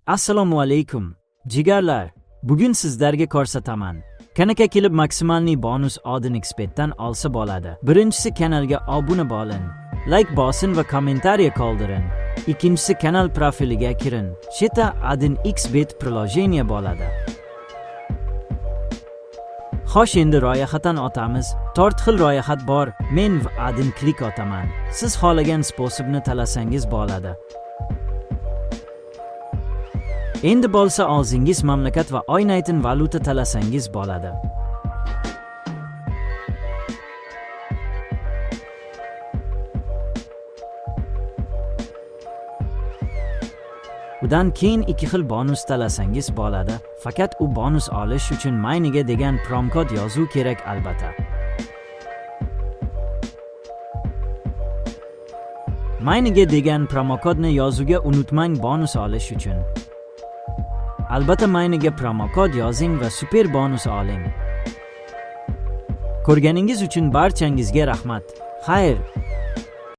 Assalomu alaykum, jigarlar. Bugun sizlarga ko'rsataman. Qanaqa kelib максимальный bonus 1xBetdan olsa bo'ladi. Birinchisi, kanalga obuna bo'ling. Like bosin va kommentariya qoldiring. Ikkinchisi, kanal profiliga kiring. Sheta 1xBet приложение bo'ladi. Xo'sh, endi ro'yxatdan o'tamiz. To'rt xil ro'yxat bor. Men в один клик otaman. Siz xohlagan способ ni tanlasangiz bo'ladi. Endi bo'lsa o'zingiz mamlakat va o'ynaytin valyuta tanlasangiz bo'ladi. Undan keyin ikki xil bonus tanlasangiz bo'ladi. Faqat u bonus olish uchun mayniga degan promokod yozuv kerak albatta. Mayniga degan promokodni yozuvga unutmang bonus olish uchun. Albatta mayniga promokod yozing va super bonus oling. Ko'rganingiz uchun barchangizga rahmat. Xayr.